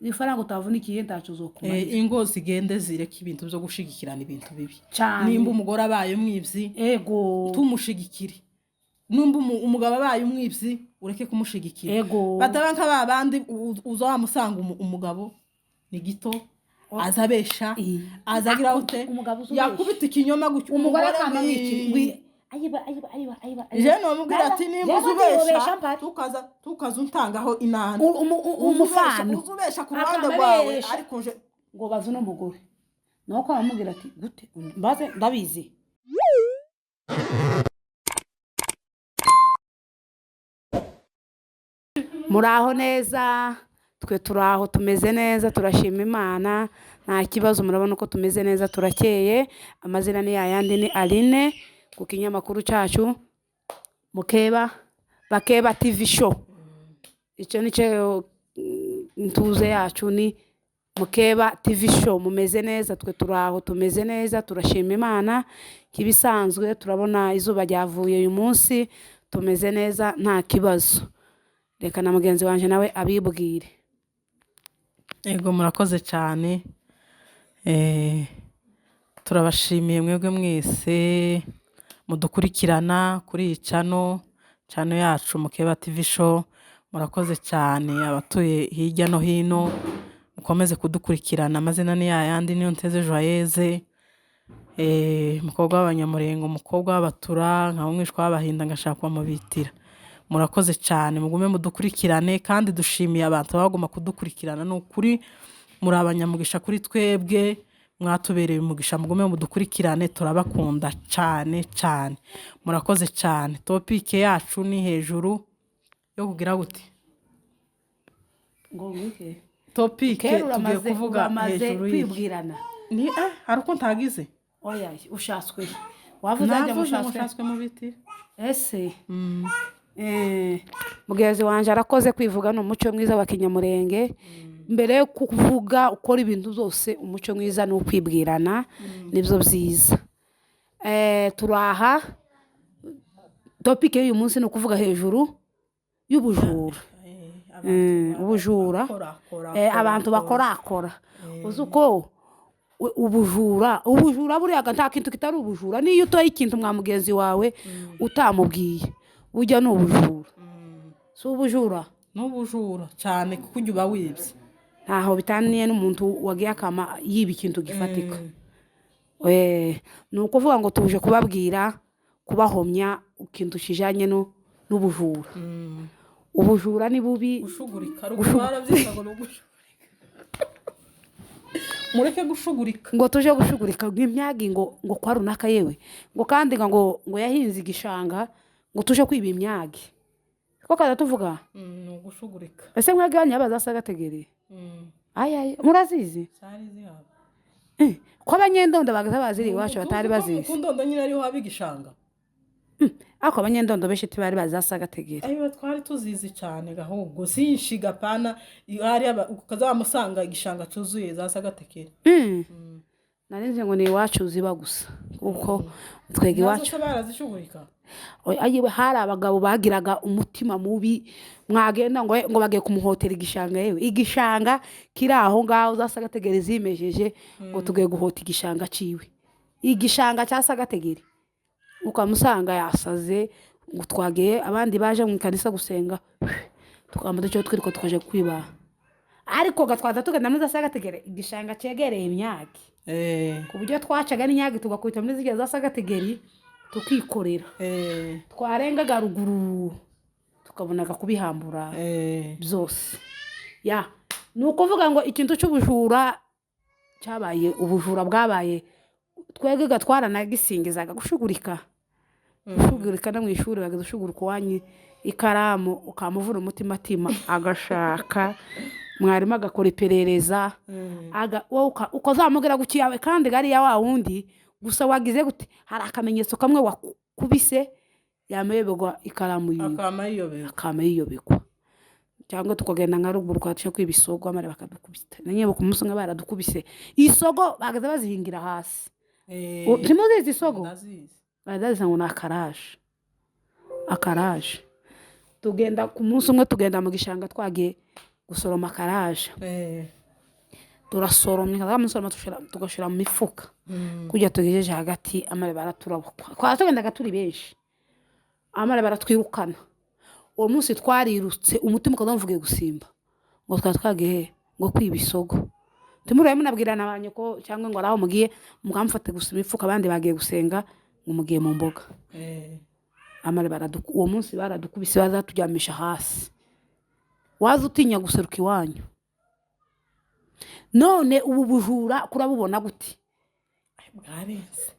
Ifaranga utavunikiye ntacyo uzokumarira. Ingo zigende zireke ibintu byo gushigikirana ibintu bibi. Cyane. Nimba umugore abaye umwibyi, tumushigikire. Nimba umugabo abaye umwibyi, ureke kumushigikira. Bataba nka ba bandi uza wamusanga umugabo ni gito, aza abesha, aza agira ute. Umugabo uza ubesha. Yakubita ikinyoma gutyo. Umugore akama mwiki, ayiba, ayiba, ayiba, ayiba! Je nomubwira ati nimba uza ubesha, tukaza untangaho inani. Umufano. Uza ubesha ku ruhande Akama rwawe, abesha. ariko nje Ngo baze uno mugore, nuko bamubwira ati gute mbaze ndabizi. Muraho neza? Twe turi aho, tumeze neza, turashima Imana, nta kibazo. Murabona uko tumeze neza, turakeye. Amazina ni yayandi, ni Aline, ku kinyamakuru cyacu Mukeba Bakeba TV Show. Icyo ni cyo ntuze yacu, ni Mukeba TV Show. Mumeze neza? Twe turi aho, tumeze neza, turashima Imana. Nk'ibisanzwe turabona izuba ryavuye uyu munsi, tumeze neza, nta kibazo. Reka na mugenzi wanjye nawe abibwire. Yego, murakoze cyane. Turabashimiye mwebwe mwese mudukurikirana kuri iyi channel yacu Mukeba TV Show. Murakoze cyane, abatuye hirya no hino mukomeze kudukurikirana. Amazina ni yayandi, niyo Nteze Joyeze, umukobwa w'Abanyamurengo, umukobwa w'Abatura, nkaba umwishwa w'Abahinda, ngashakwa mu Bitira. Murakoze cyane, mugume mudukurikirane. Kandi dushimiye abantu bagomba kudukurikirana. Ni ukuri muri abanyamugisha kuri twebwe, mwatubereye umugisha. Mugume mudukurikirane, turabakunda cyane cyane. Murakoze cyane. Topic yacu ni hejuru yo kugira gute? Ngo ngwike? Topic Kera tugiye uramaze kuvuga uramaze hejuru y'iki? Kwibwirana. Ni hari uko ntagize. Oya, ushatswe, wavuze ajya Navuze ngo mushatswe. Ushatswe mu biti. Ese mugenzi wanjye arakoze kwivuga, ni umuco mwiza wa kinyamurenge. Mbere yo kuvuga ukora ibintu byose, umuco mwiza ni ukwibwirana, nibyo byiza. Turaha topic y'uyu munsi ni ukuvuga hejuru y'ubujura. Ubujura. Abantu bakorakora, uzi uko ubujura buriya nta kintu kitari ubujura. Niyo utoye ikintu mwa mugenzi wawe utamubwiye, burya ni ubujura, si ubujura? N'ubujura cyane, kuko ujya uba wibye. Ntaho bitaniye n'umuntu wagiye akama yiba ikintu gifatika. Ni ukuvuga ngo tuje kubabwira, kubahomya ikintu kijanye n'ubujura. Ubujura ni bubi. Gushugurika, ruguru barabyita ngo ni ugushugurika. Mureke gushugurika. Ngo tuje gushugurika nk'imyagi, ngo kwa runaka, yewe, ngo kandi ngo yahinze igishanga, ngo tuje kwiba imyagi, ko kaza tuvuga. Ni ugushugurika. Ese mwebwe banyu baza gategereye? Ayaye, murazizi? Zari zihaba. Ko Abanyendondo bagaza baziri iwacu batari bazizi. Ku Ndondo nyine ariho haba igishanga. Ariko Abanyendondo benshi ntibari bazi za gategere. Ayiwe, twari tuzizi cyane ahubwo sinshi gapana hariya ukazamusanga igishanga cyuzuye za sagatekere. Nari nzi ngo ni iwacu ziba gusa, kuko twega nazo iwacu. Se barazishugurika? Oya, ayiwe, hari abagabo bagiraga umutima mubi. Mwagenda ngo bagiye kumuhotera igishanga, yewe, igishanga kiri aho ngaho za sagategere zimejeje, ngo tugiye guhota igishanga ciwe, igishanga cya sagategere, ukamusanga yasaze ngo twagiye, abandi baje mu ikanisa gusenga, tukamba ducyo twiruka tukaje kwiba, ariko gatwaza tugenda muri za sagategere, igishanga cegereye imyagi, ku buryo twacaga n'inyagi tugakubita muri ziriya za sagategeri tukikorera. Twarengaga ruguru tukabonaga kubihambura byose. Ya, ni ukuvuga ngo ikintu cy'ubujura cyabaye, ubujura bwabaye, twebwe twaranagisingizaga gushugurika, gushugurika. No mu ishuri bageze ushugurika uwanyu ikaramu, ukamuvuna umutimatima, agashaka mwarimu agakora iperereza, wowe ukazamubwira guki yawe, kandi gariya wa wundi gusa wagize gute, hari akamenyetso kamwe wakubise, yamuyoberwa ikaramu yiwe. Akama yiyobera. Akama yiyobekwa, cyangwa tukagenda nka ruguru twaca kwiba isogo, amara bakadukubita. Nanyewe ku munsi umwe baradukubise isogo, bagaza bazihingira hasi. Ntimuzizi isogo? Ndazizi. Baraziza ngo ni akaraje, akaraje. Tugenda ku munsi umwe, tugenda mu gishanga twagiye. Gusoroma karaje. Turasoromye, tugasoroma, tugashyira mu mifuka. Kujya tugejeje hagati, amare baraturabukwa. Twaba tugendaga turi benshi, amare baratwirukana. Uwo munsi twarirutse, umutima ukaba mvuge gusimba ngo twari twagiye he? Ngo kwiba isogo. Timurabe munabwirana ba nyoko cyangwa ngo araho mugiye, mukamufate gusa imifuka, abandi bagiye gusenga, ngo mugiye mu mboga. Amare uwo munsi baradukubise, bazaturyamisha hasi. Waza utinya guseruka iwanyu. None ubu bujura kurabubona gute? Bwarenze.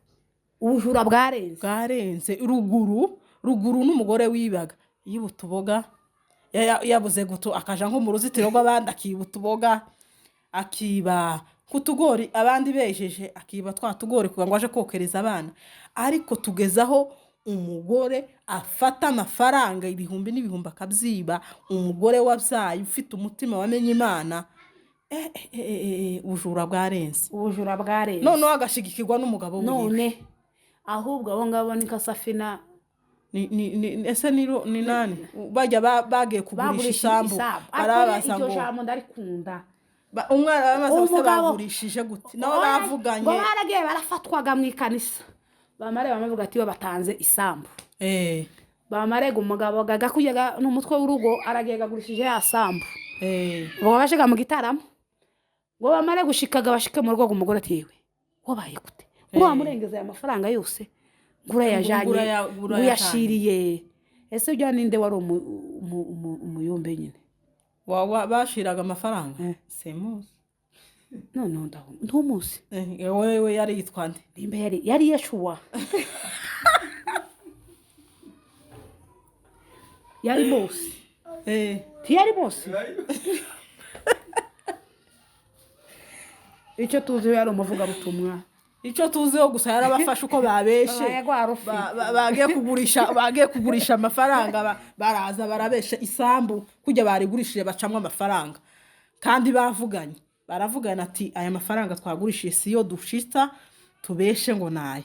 Ubujura bwarenze. Bwarenze. Ruguru ruguru n'umugore wibaga yiba utuboga, yabuze guto akaja nko mu ruzitiro rw'abandi akiba utuboga, akiba kutugori abandi bejeje, akiba twa tugori kugira ngo aje kokereza abana. Ariko tugezaho umugore afata amafaranga ibihumbi n'ibihumbi akabyiba, umugore wabyaye ufite umutima wamenye Imana. Ubujura bwarenze. Ubujura bwarenze. Noneho agashigikirwa n'umugabo wiwe. None ahubwo abo ngabo ni Kasafina. Ese ni nani bajya bagiye kugurisha Bagurisha isambu? isambu. Ariko Barabaza iryo ngo jambo ndarikunda. Umwana bamaze bose Umugabo- bagurishije gute? Nabo Oya, bavuganye. ngo baragiye barafatwaga mu ikanisa, bamare bamavuga ati bo batanze isambu. Bamarega umugabo gaga kujyaga n'umutwe w'urugo, aragiye agurishije ya sambu. Ubwo bashiga mu gitaramo, ngo bamare gushikaga bashike mu rugo, umugore ati: "Yewe, wabaye gute? Ngo wamurengeza aya mafaranga yose, ngo urayajanye, Ngurayatanye. uyashiriye?" Ese ujya ninde wari umuyumbe nyine? Bashiraga amafaranga, simuzi. None ndaho ntumuzi. Wewe yari yitwa nde? Nimba yari Yeshuwa, yari Mose. Ntiyari Mose. Icyo tuzi, yari umuvugabutumwa. Icyo tuziho gusa, yarabafashe uko babeshe. Babaye rwa rufi. Bagiye kugurisha amafaranga, baraza barabesha isambu kujya barigurishije, bacamwo amafaranga kandi bavuganye. Baravugana ati: "Aya mafaranga twagurishije siyo dushitsa, tubeshe ngo naya."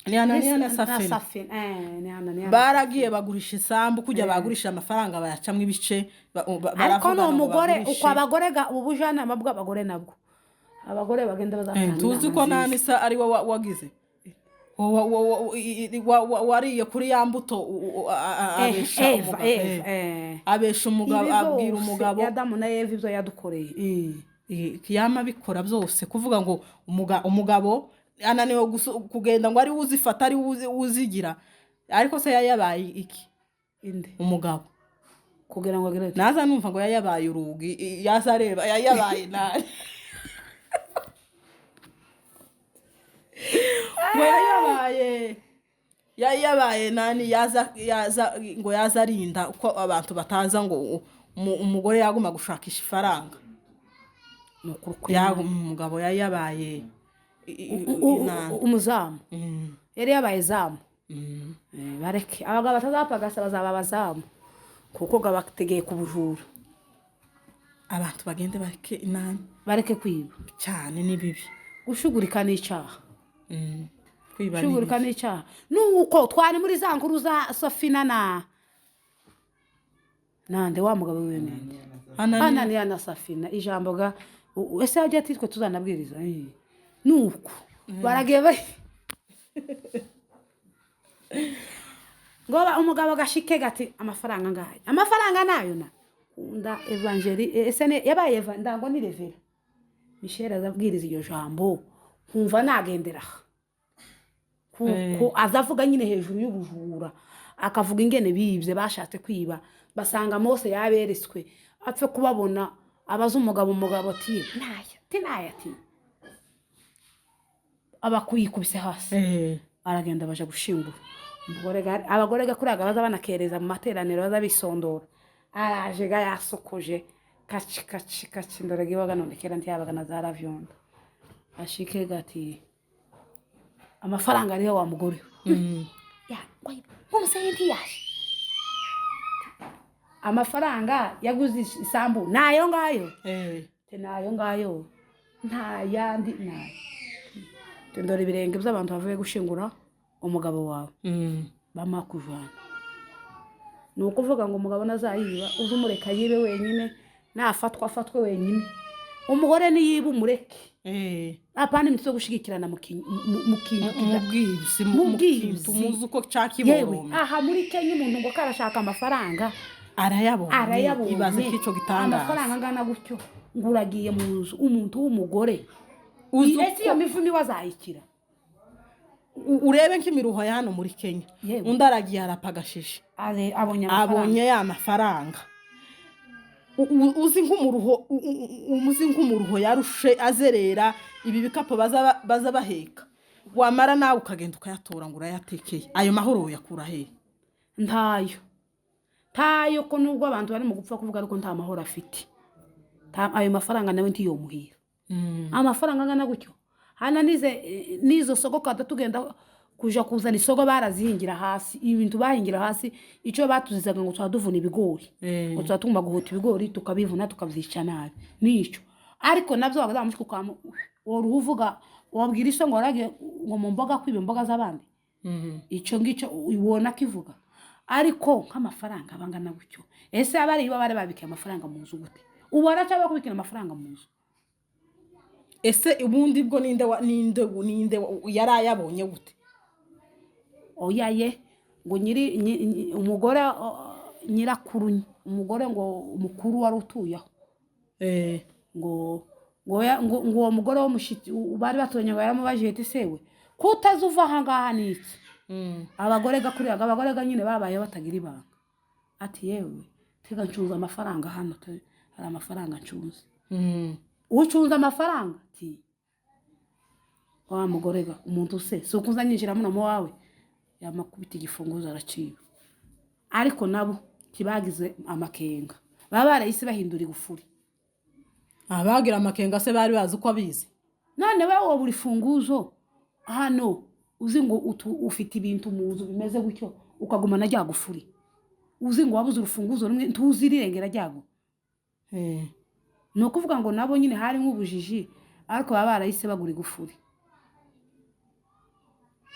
Ni Ananiya na Safina. Safina, ni Ananiya na Baragiye bagurisha isambu, kujya bagurisha amafaranga bayacamwo ibice, Ariko ni baravugana ngo umugore bagurishe. Uko abagore ga ubu bujyanama bw'abagore, nabwo abagore bagenda bazatanga Tuzi inama ko nziza. Nani se ari we wagize wariye kuri ya mbuto, abesha Eva. umugabo. Eva. Abesha umugabo, Ibi abwira byose, umugabo. Adamu na Eva, ibyo yadukoreye. Yama abikora byose, kuvuga ngo umugabo ananiwe kugenda ngo ari we uzifata, ari we uzigira. Ariko se yayabaye iki? Inde? Umugabo. Kugira ngo agere Naza numva ngo yayabaye urugi, yaza areba yayabaye nabi, ngo yayabaye nani, yaza ngo yaza arinda uko abantu bataza, ngo umugore yaguma gushakisha ifaranga. Ni ukuri kuri Umugabo yayabaye inani. Umuzamu yari yabaye izamu. Bareke abagabo batazapagasa, bazaba abazamu kuko gabategeye ku bujura. Abantu bagende bareke inani. Bareke kwiba. Cyane, ni bibi. Gushugurika ni icyaha. Kwiba ni Gushugurika bibi. ni icyaha. Nuko twari muri za nkuru za Sofina na nande, wa mugabo wiwe ninde? Ananiya. Ananiya na Safina. Ijambo ga ese hajya ati twe tuzanabwiriza. Nuko baragiye bari ngo umugabo gashike gati: "Amafaranga ngayo, amafaranga nayo na kunda evanjeri." Ese yabaye eva ndango ni revera Michel azabwiriza iryo jambo, nkumva nagendera aha. Kuko azavuga nyine hejuru y'ubujura, akavuga ingene bibye, bashatse kwiba, basanga Mose yaberetswe, apfe kubabona, abaza umugabo, umugabo ati: "Naya," ati: "Naya," ati aba kuyikubise hasi. Aragenda, baja gushingura umugore abagore gakuriyaga baza banakereza mu materaniro, baza bisondora. Araje ga yasokoje kaci kaci kaci, ndore giwaga none kera ntiyabaga na za ravyondo. Ashike gati: "Amafaranga ariho wa mugore we?" Ya nk'umusenyi ntiyaje. Amafaranga yaguze isambu nayo ngayo. Te nayo ngayo, nta yandi nayo. Te ndore ibirenge by'abantu bavuye gushingura umugabo wawe. Bamara kujana. Ni ukuvuga ngo umugabo nazayiba uze umureka yibe wenyine, nafatwa afatwe wenyine. Umugore niyiba umureke. Apana imitwe yo gushigikirana mu kintu mu bwibzi, mu mu kintu bwibzi. Muzi uko Yewe, cakiboromye. Aha muri Kenya umuntu ngo karashaka amafaranga, arayabonye. Arayabonye. Ibaze ko ico gitangaza. Amafaranga angana gutyo, ngo uragiye mu nzu, umuntu w'umugore. Uzi Ese iyo mivumo iwe azayikira? Urebe nk'imiruho ya hano muri Kenya. Undi aragiye arapagashije. Abonye amafaranga. Abonye ya mafaranga. Uzi nk'umuruho, uzi nk'umuruho yarushe azerera ibi bikapu baza baheka, wamara nawe ukagenda ukayatora ngo urayatekeye, ayo mahoro uyakura hehe? Ntayo, ntayo, ko nubwo abantu bari mu gupfa kuvuga, ariko nta mahoro afite. Ayo mafaranga nawe ntiyomuhira, amafaranga angana gutyo. Hana n'izo sogo kada tugenda kuja kuzana isogo, barazihingira hasi, ibintu bahingira hasi. Icyo batuzizaga ngo tuba duvuna ibigori, ngo tuba tugomba guhuta ibigori, tukabivuna, tukabyica nabi nicyo. Ariko nabyo wagazamushika ukamu wari uvuga, wabwira iso ngo waragiye ngo mu mboga kwiba imboga z'abandi. Icyo ngicyo ubona kivuga, ariko nk'amafaranga aba angana gutyo, ese abari iba bari babikiye amafaranga mu nzu gute? Ubu baracyaba kubikira amafaranga mu nzu? Ese ubundi bwo ninde ninde yari ayabonye gute? Oya ye, ngo nyiri umugore, nyirakuru, umugore ngo umukuru wari utuye aho, ngo uwo mugore w'umushitsi bari baturanye ngo yaramubajije ati: "Sewe ko utazi uva aha ngaha ni iki?" Abagore gakuriraga, abagore ga nyine babaye batagira ibanga. Ati: "Yewe, tega ncuza amafaranga hano, hari amafaranga ncuza." "Ucunze amafaranga?" Ati: "Wa mugore ga, umuntu se si ukuza nyinjira muno mu wawe?" Yamakubita igifunguzo araciba. Ariko nabo ntibagize amakenga, baba barahise bahindura igufuri. Abagira amakenga se bari bazi uko abizi? None wowe buri funguzo hano, uzi ngo ufite ibintu mu nzu bimeze gutyo, ukagumana rya gufuri, uzi ngo wabuze urufunguzo rumwe, ntuzi irengera ryago. Ni ukuvuga ngo nabo nyine hari nk'ubujiji, ariko baba barahise bagura igufuri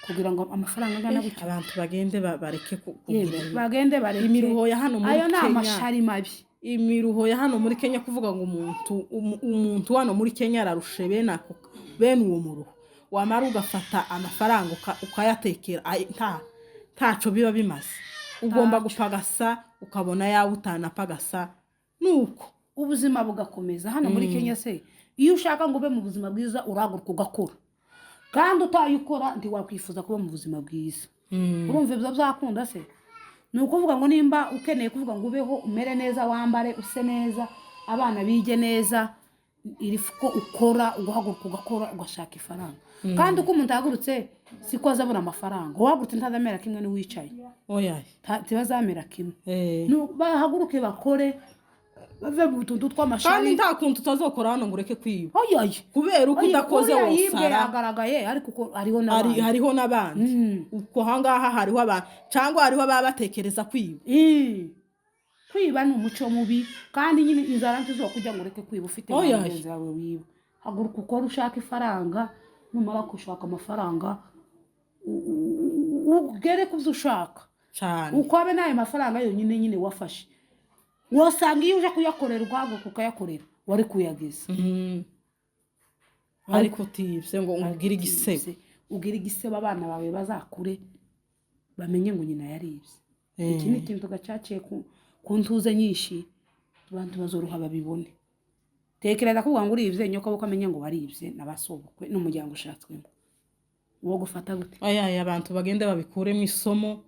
kugira ngo amafaranga angana gutyo. Abantu bagende bareke Yewe, kugira bagende bareke. Imiruho ya hano muri Ayo ni Kenya. amashari mabi. Imiruho ya hano muri Kenya, kuvuga ngo umuntu hano muri Kenya ararushe bene uwo muruho, wamara ugafata amafaranga ukayatekera, ntaco biba bimaze. Ugomba Ntaco. gupagasa ukabona yawe, utanapagasa nuko ubuzima bugakomeza. Hano muri Kenya se, iyo ushaka ngo ube mu buzima bwiza, urahaguruka ugakora, kandi utayikora ntiwakwifuza kuba mu buzima bwiza. Urumva ibyo byakunda se? Ni ukuvuga ngo nimba ukeneye kuvuga ngo ubeho, umere neza, wambare use neza, abana bige neza, iri ko ukora, ugahaguruka ugakora, ugashaka ifaranga. Kandi uko umuntu ahagurutse siko azabona amafaranga. Uwahagurutse ntazamera kimwe n'uwicaye. Oya. Ntibazamera kimwe. Bahaguruke bakore, bave mu tuntu Kandi tw'amashari. nta kuntu utazokora hano ngo ureke kwiba. Oyaye. Kubera uko udakoze Uriya yibwe wosara. yagaragaye, ariko uko hariho n'abandi. Hariho n'abandi. Uko ahangaha hariho abantu, cyangwa hariho ababa batekereza kwiba. Kwiba ni umuco mubi, kandi nyine inzara ntizokujya ngo ureke kwiba ufite Oya. mugenzi wawe wiba. Haguruka ukore, ushaka ifaranga. Numara gushaka amafaranga, ugere ku byo ushaka. Cyane. Uko abe n'ayo mafaranga yonyine nyine wafashe, wasanga iyo uje kuyakorera, ugahaguruka ukayakorera, wari kuyageza. Ariko utibye ngo ugire igisebe. Ugire igisebe, abana bawe bazakure bamenye ngo nyina yaribye. Iki ni ikintu gacaciye ku ntuze nyinshi, abantu bazoroha babibone. Tekereza kuvuga ngo uribye, nyoko uko amenye ngo waribye, n'abasobukwe n'umuryango ushatswemo, uwo gufata gute? Aya abantu bagende babikuremo isomo.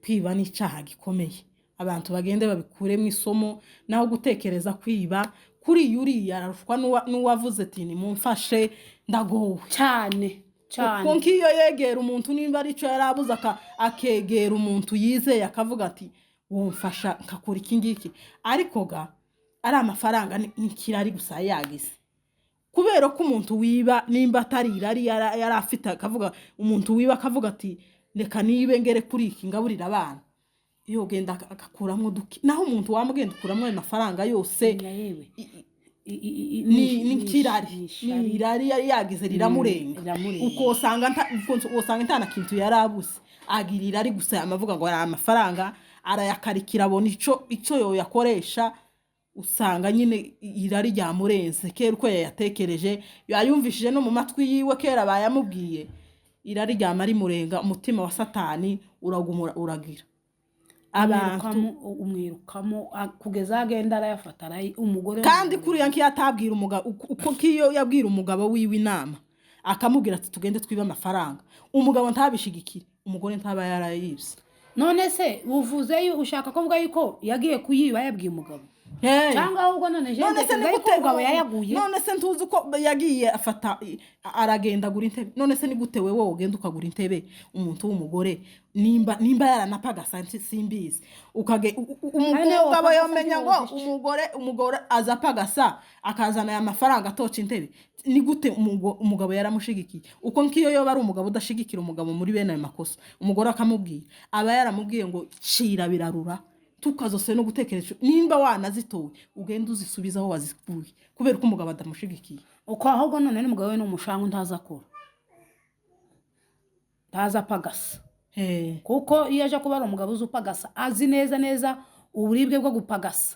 Kwiba ni icyaha gikomeye. Abantu bagende babikuremo isomo. Naho gutekereza kwiba kuri uriya ararushwa n'uwavuze ati: "Nimumfashe, ndagowe." Cyane cyane. Kuko nk'iyo yegera umuntu, nimba aricyo yari abuze, akegera umuntu yizeye, akavuga ati: "Wumfasha nkakora iki ngiki?" Ariko ga ari amafaranga ni kirari gusa yagize, kubera ko umuntu wiba nimba atari irari yari afite, akavuga, umuntu wiba akavuga ati: "Reka nibe ngere kuri iki ngaburira abana," iyo ugenda agakuramo duke. Naho umuntu wamugenda ukuramo ayo mafaranga yose, Na yewe ni nk'irari. Ni ishari. Ni irari yari yagize riramurenga. Riramurenga. Uko usanga nta na kintu yari abuze, agira irari gusa, amavuga ngo hari amafaranga. Arayakarikira, abona ico yoyakoresha. Usanga nyine irari ryamurenze. Kera uko yayatekereje, yayumvishije no mu matwi yiwe, kera bayamubwiye, irari ryama rimurenga, umutima wa Satani uragumura uragira abantu. Umwirukamo kugeza aho agenda arayafata, umugore. Kandi kuriya nkiyo atabwira umugabo, uko nkiyo yabwira umugabo wiwe inama, akamubwira ati: "Tugende twibe amafaranga", umugabo ntabishigikire, umugore ntaba yarayibye. None se uvuze ushaka kuvuga yuko yagiye kuyiba yabwiye umugabo? Hey. Cyangwa ahubwo none je None se ntekereza ni yuko gute? umugabo yayaguye. None se ntuzi ko yagiye afata, aragenda agura intebe? None se ni gute wewe ugenda ukagura intebe, umuntu w'umugore, nimba yaranapagasa, simbizi, ukage Ari nawe umugabo wapagasa. yomenya ngo Ntiwozica. umugore aza apagasa, akazana aya mafaranga atoca intebe? Ni gute umugabo yaramushigikiye? Uko nkiyo yoba ari umugabo udashigikira umugabo muri bene ayo makosa, umugore akamubwira, aba yaramubwiye ngo: "Cira birarura, tukazose no gutekereza, nimba wanazitowe ugende uzisubize aho wazikuye", kubera ko umugabo adamushigikiye. Uko ahubwo none n'umugabo we ni umushangu, ntazi akora, ntazi apagasa. Kuko iyo aje kuba ari umugabo uzi upagasa, azi neza neza uburibwe bwo gupagasa,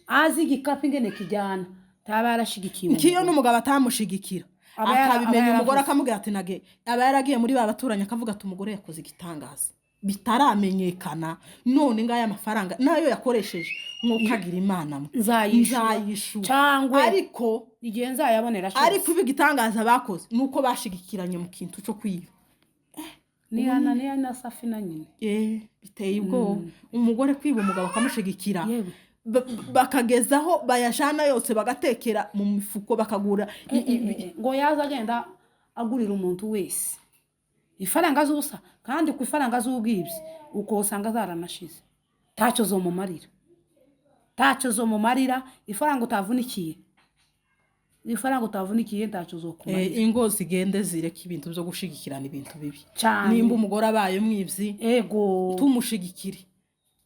azi igikapu ingene kijyana, ntaba yarashigikiye Nkiyo umugore. n'umugabo atamushigikira, Aba akabimenya, umugore yaravuze. akamubwira ati nage, aba yaragiye muri ba baturanyi akavuga ati: "Umugore yakoze igitangaza bitaramenyekana, none ngaya amafaranga nayo yakoresheje, mwukagira Imana mwe, Nzayishura. nzayishura." Cyangwa Ariko igihe nzayabonera cyose. Ariko ibi igitangaza bakoze ni uko bashigikiranye mu kintu cyo kwiba. Ni Ananiya na Safina nyine. Biteye ubwoba, umugore kwiba, umugabo akamushigikira. Yewe. Bakagezaho bayajana yose, bagatekera mu mifuko, bakagura Ngo yaza agenda agurira umuntu wese ifaranga z'ubusa, kandi ku ifaranga z'ubwibyi uko usanga zaranashize, ntacyo zomumarira, ntacyo zomumarira. Ifaranga utavunikiye, ifaranga utavunikiye, ntacyo zokumarira. Ingo zigende zireka ibintu byo gushigikirana ibintu bibi. Cyane. Nimba umugore abaye umwibyi, tumushigikire.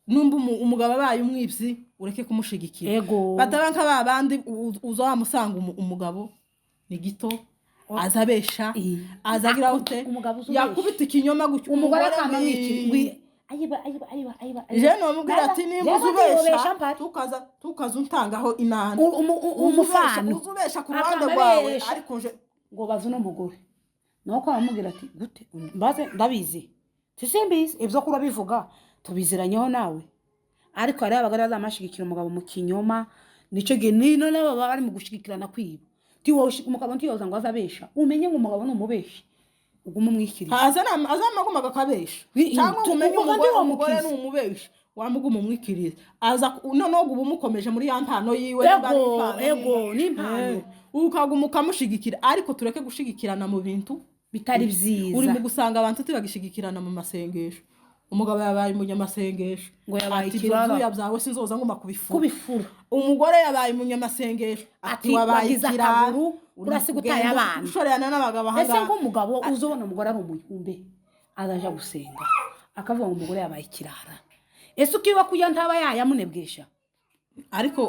Nimba umugabo abaye umwibyi, ureke kumushigikira. Bataba nka ba bandi uza wamusanga umugabo ni gito, aza abesha, aza agira ute. Umugabo uza ubesha. Yakubita ikinyoma gutyo, Umugore akamamwikira, ayiba, ayiba, ayiba, ayiba! Je nomubwira ati: "Nimba uza ubesha, tukaza untangaho inani." Umufano. Uza ubesha ku ruhande rwawe. Akamabesha. Ariko nje Ngo baze uno mugore, nuko aramubwira ati: "Gute mbaze? Ndabizi, simbizi, ibyo kuri bivuga tubiziranyeho nawe." Ariko hariho abagore bazamashyigikira umugabo mu kinyoma. Nicyo gihe nino nabo baba bari mu gushigikirana kwiba. Umugabo ntiyoza ngo azabesha, umenye ngo umugabo ni umubeshi, ugume umwikiriza. Azamaguma akabesha, cyangwa ngo umenye ubu umugore, ndi umugore wamukiza. Ni umubeshi, wamuguma umwikiriza, aza noneho uba umukomeje muri ya mpano yiwe, nimba ari impano, Ego, ni impano. Ukaguma ukamushigikira, ariko tureke gushigikirana mu bintu bitari byiza. Uri mu gusanga abantu tibagishigikirana mu masengesho. Umugabo yabaye umunyamasengesho, Ngo yabaye ati: "Ibyo ikirara. byuya byawe sinzoza nguma kubifura." Kubifura. Umugore yabaye umunyamasengesho, ati: Ati, "Wabaye "Wagize ikirara, akaguru, uri urasiga kugenda utaye abana." ushorerana n'abagabo Ese ahangaha. nk'umugabo uzobona umugore ari umuyumbe, azaja gusenga akavuga ngo umugore yabaye ikirara, ese ukiba kuya ntaba yayamunebwesha? Ariko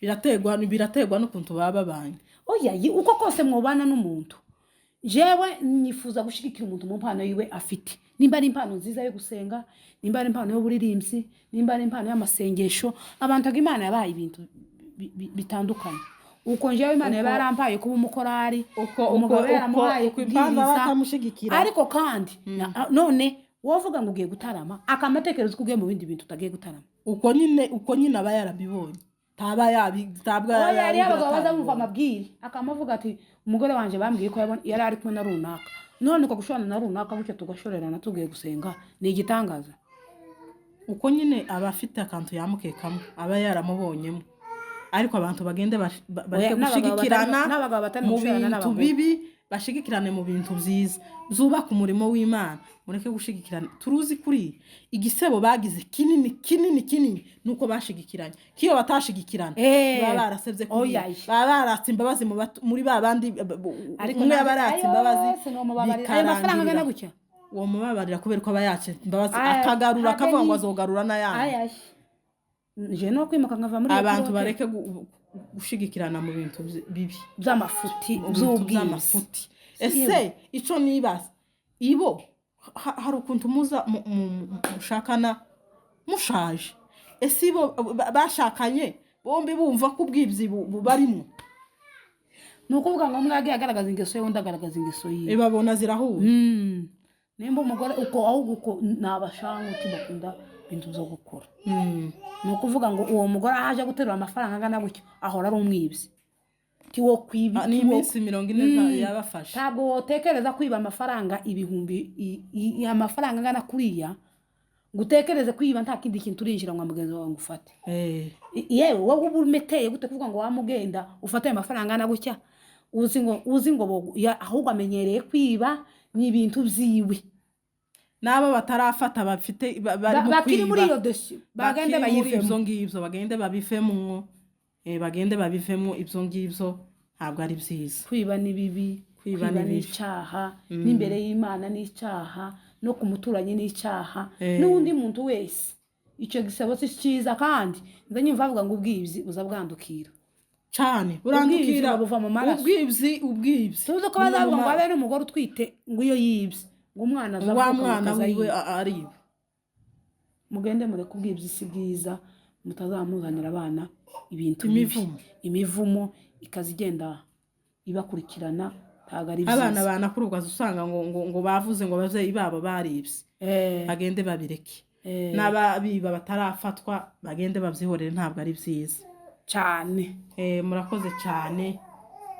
biraterwa n'ukuntu baba babanye. Oya, uko kose mwobana n'umuntu, jewe nifuza gushigikira umuntu mu mpano yiwe afite, nimba ari impano nziza yo gusenga, nimba ari impano y'uburirimbyi, nimba ari impano y'amasengesho. Abantu ngo Imana yabaye ibintu bitandukanye. Uko njyewe Imana yaba yarampaye kuba umukorari, umugabo yaramuhaye Uko impamvu aba kubwiriza. atamushigikira. Ariko kandi none wovuga ngo ugiye gutarama, akamatekerezo ko ugiye mu bindi bintu, utagiye gutarama. Uko nyine aba yarabibonye, ntaba yabi ntabwo Oya, hariho abagabo baza bumva atabibonye. amabwire, akamavuga ati: "Umugore wanjye bambwiye ko yari ari kumwe na runaka, none uko gushorana na runaka gutyo, tugashorerana tugiye gusenga, ni igitangaza." Uko nyine aba afite akantu yamukekamo, aba yaramubonyemo. Ariko abantu bagende bareke Oya, n'abagabo gushigikirana n'abagabo batari mu gushorana bintu n'abagore. bibi, bashigikirane mu bintu byiza byubaka umurimo w'Imana. Mureke gushigikirana. Turuzi kuri igisebo bagize kinini kinini kinini nuko bashigikiranye. Kiyo batashigikirana, baba barasebye kuri Oya. baba baratse imbabazi muri ba bandi, Ariko umwe yaba aratse imbabazi, sinomubabarira ayo mafaranga angana bikarangirira. gutya. Uwo mubabarira kubera ko aba yatse imbabazi, Aya, akagarura, habe akavuga ngo azogarura n'ayandi. Aya, nje no kwimuka nkava muri iyo Abantu pilote. bareke gushigikirana mu bintu bibi, By'amafuti. mu bintu By'ubwiza. by'amafuti. Ese ico nibaza, ibo hari ukuntu muza mushakana. Mushaje, ese bo bashakanye bombi bumva ko ubwibzi bubarimo? Ni ukuvuga ngo umwe yagiye agaragaza ingeso ye, undi agaragaza ingeso yiwe. Babona zirahuye. Nimba umugore uko, ahubwo uko ni abashanguti bakunda ibintu byo gukora. Ni ukuvuga ngo uwo mugore aho aje guterura amafaranga angana gutyo, ahora ari umwibzi tiwo kwiba. Ah, ni iminsi 40 yabafashe. Ntabwo wotekereza kwiba amafaranga ibihumbi amafaranga angana kuriya, ngo utekereze kwiba nta kindi kintu urinjira ngo mugenzi wawe ngo ufate. Yewe, wowe uba umeteye gute kuvuga ngo wamugenda ufate ayo mafaranga angana gutya, uzi ngo ahubwo amenyereye kwiba, ni ibintu byiwe. N'abo batarafata bafite bari mu Bakiri muri kwiba. iyo dosiye bagende Bakiri muri bayivemo. Ibyo ngibyo bagende babivemo, bagende babivemo ibyo ngibyo, ntabwo ari byiza. Kwiba ni bibi. Kwiba Kwiba ni ni bibi. icyaha, n'imbere y'Imana ni icyaha, no ku muturanyi ni icyaha, n'undi muntu wese. Icyo gisebo si cyiza. Kandi nza nyumva bavuga ngo ubwibzi buza bwandukira. Cyane. Ubwibzi Burandukira. Buva mu maraso. Ubwibzi, ubwibzi. Tuzi ko bazavuga ngo abe n'umugore utwite, ngo iyo yibye ngo umwana aza Wa avuka ngo mwana akaza wiwe yiba. Ariba. Mugende mureke ubwibzi, si bwiza, mutazamuzanira abana ibintu bibi. Imivumo. Imivumo ikaza igenda ibakurikirana, ntabwo ari Abana byiza. banakuru ukaza usanga ngo bavuze ngo ababyeyi babo baribye. Bagende babireke. N'ababiba batarafatwa bagende babyihorere, ntabwo ari byiza. Cyane. Murakoze cyane,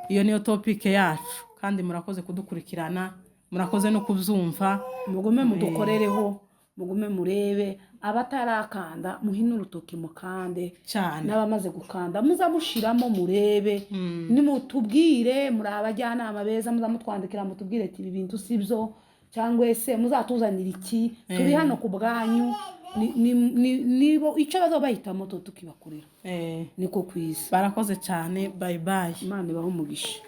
iyo niyo topic yacu, kandi murakoze kudukurikirana, murakoze no kubyumva. Mugume mudukorereho, mugume murebe. Abatarakanda, muhine urutoki mukande. Cyane. N'abamaze gukanda, muza mushiramo murebe, nimutubwire. Muri abajyanama beza, muza mutwandikira mutubwire ati ibi bintu si byo, cyangwa se muzatuzanira iki. Turi hano ku bwanyu. Nibo icyo bazaba bahitamo, tukibakorera. Niko kwiza. Barakoze cyane, bye bye. Imana ibahe umugisha.